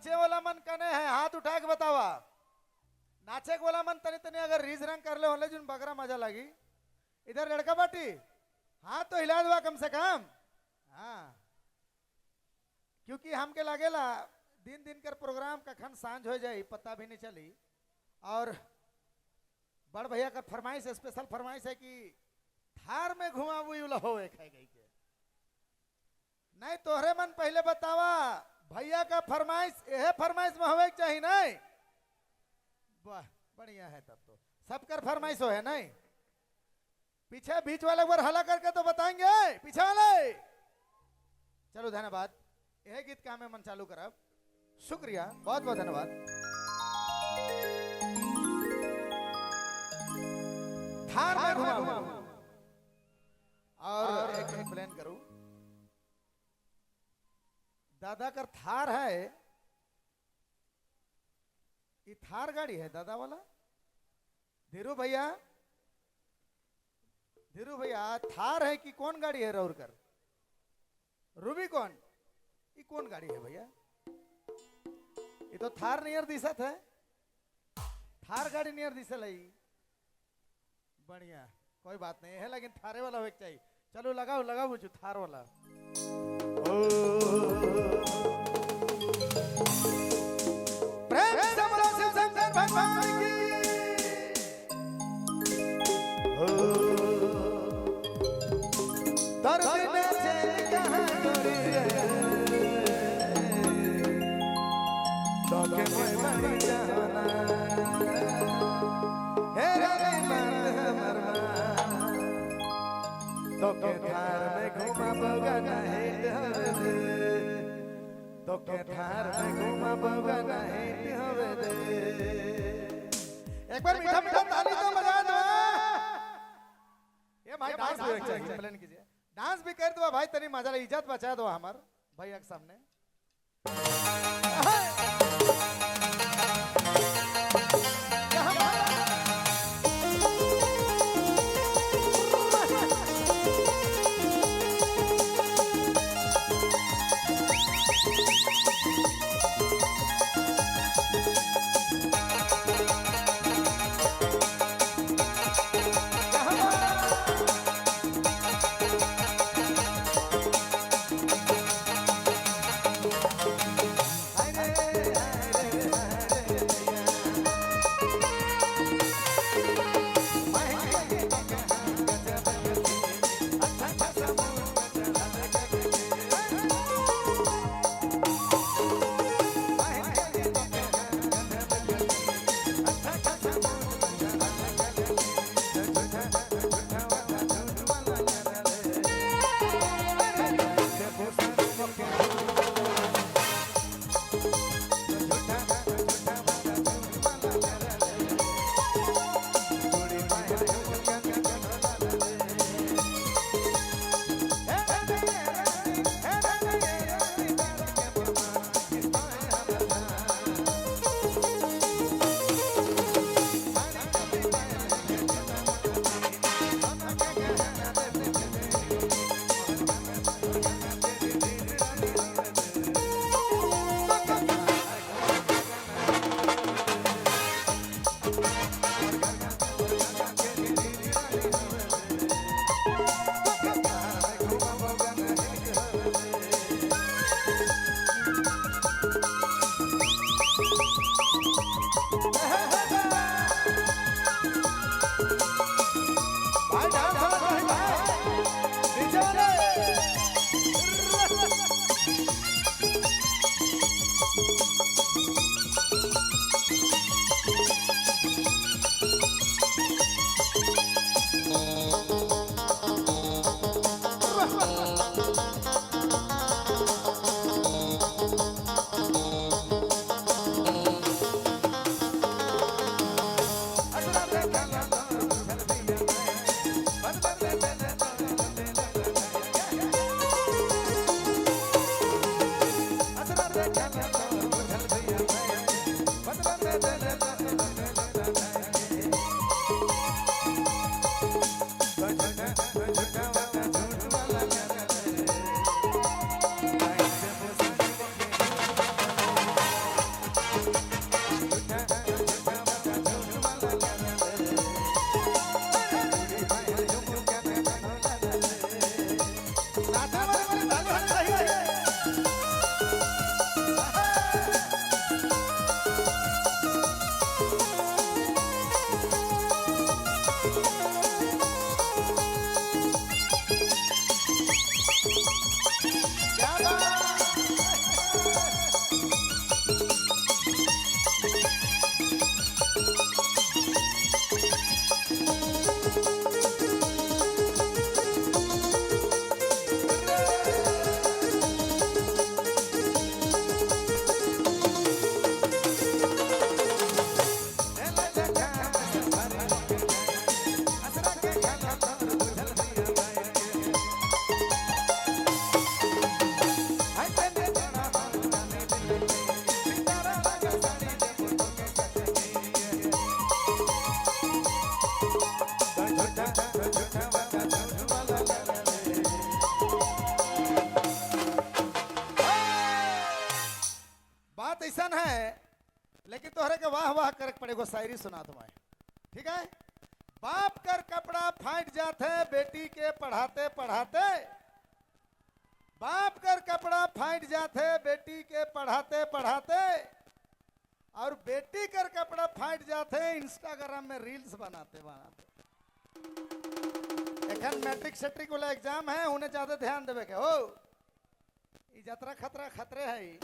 नाचे वाला मन कने है, हाथ उठा के बतावा। नाचे वाला मन तने तने अगर रीज रंग कर ले होले जुन बगरा मजा लगी। इधर लड़का बाटी हाथ तो हिला दवा कम से कम। हाँ, क्योंकि हमके लागेला दिन दिन कर प्रोग्राम कखन सांझ हो जाए पता भी नहीं चली। और बड़ भैया का फरमाइश, स्पेशल फरमाइश है कि थार में घुमाबू हो एक है गई के नहीं तोहरे मन पहले बतावा भैया का फरमाइश, यह फरमाइश में होवे के चाहिए नहीं। वाह बढ़िया है, तब तो सबकर फरमाइश हो है नहीं। पीछे बीच वाले एक बार हला करके तो बताएंगे पीछे वाले। चलो धन्यवाद, यह गीत का हमें मन चालू करब। शुक्रिया, बहुत बहुत धन्यवाद। थार में घुमाबू और एक प्लान करूं, दादा कर थार है, ये थार गाड़ी है दादा वाला। धीरू भैया, धीरू भैया थार है कि कौन गाड़ी है रौर कर? रूबी कौन, ये कौन गाड़ी है भैया? ये तो थार नियर दिसत है, थार गाड़ी नियर दिसल है। बढ़िया, कोई बात नहीं है, लेकिन थारे वाला होके चाहिए। चलो लगाओ लगाओ बुझू थार वाला। ओ प्रेम से बोलो शिव शंकर भगवान की। ओ तर बिना चैन कहां गोरी रे, तोके मैं मर जाना। हे रे बात हमर मां, तोके थार में घुमाबोगा नहीं हवे दे, तोके थार में घुमाबोगा नहीं हवे दे। एक बार मीठा मीठा ताली तो बजा दो। ये भाई डांस भी चाहिए, प्लान कीजिए, डांस भी कर दो भाई, तनी मजा इज्जत बचा दो हमार भैया के सामने। बात ऐसा है, लेकिन तोहरे के वाह वाह करे पड़ेगो। शायरी सुना तुम्हें, ठीक है? बाप कर कपड़ा फाट जाते बेटी के पढ़ाते पढ़ाते, बाप कर कपड़ा फाट जाते बेटी के पढ़ाते पढ़ाते, और बेटी कर कपड़ा फाट जाते इंस्टाग्राम में रील्स बनाते बनाते। एखन मैट्रिक सेट्रिक वाला एग्जाम है, उन्हें ज्यादा ध्यान देवे के हो। ई जतरा खतरा खतरे है,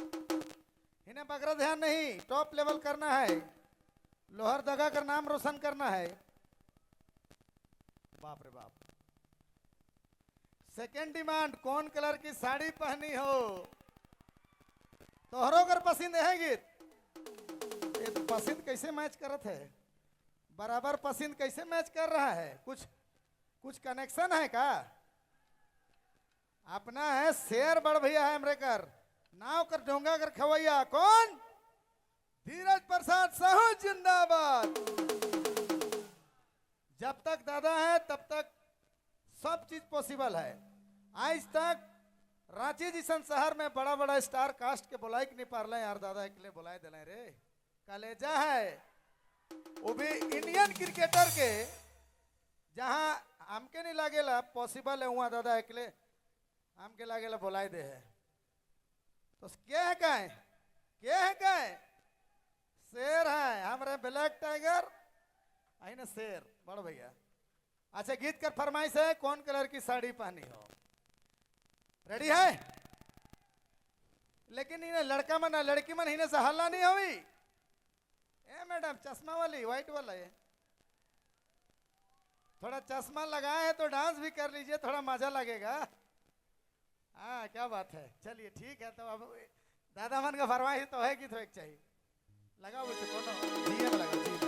इन्हें बगरा ध्यान नहीं, टॉप लेवल करना है, लोहर दगा कर नाम रोशन करना है। बाप रे बाप। सेकेंड डिमांड, कौन कलर की साड़ी पहनी हो? तोहरो कर पसंद है गीत? ये तो पसंद कैसे मैच करत है? बराबर पसंद कैसे मैच कर रहा है? कुछ कुछ कनेक्शन है का? अपना है शेर बड़ भैया है हमरे कर नाव कर डोंगा कर खवैया कौन? धीरज प्रसाद साहू जिंदाबाद। जब तक दादा है तब तक सब चीज पॉसिबल है। आज तक रांची जैसन शहर में बड़ा बड़ा स्टार कास्ट के बुलाए के नहीं पारले यार, दादा के लिए बुलाए दिले रे। कलेजा है वो भी इंडियन क्रिकेटर के, जहां हमके नहीं लागेला पॉसिबल है वहां दादा एकले हमके लागेला बुलाए दे है। तो क्या है क्या है क्या है क्या है? शेर है हमारे ब्लैक टाइगर आई ना शेर बड़ भैया। अच्छा गीत कर फरमाइश है, कौन कलर की साड़ी पहनी हो? रेडी है? लेकिन इन्हें लड़का मन लड़की मन इन्हें से हल्ला नहीं हुई। ए मैडम चश्मा वाली व्हाइट वाला है, थोड़ा चश्मा लगाए हैं तो डांस भी कर लीजिए, थोड़ा मजा लगेगा। हाँ क्या बात है, चलिए ठीक है। तो अब दादा मन का फरमाइश तो है कि तो एक चाहिए लगाओ बच्चे, कोनो जी लगा जी।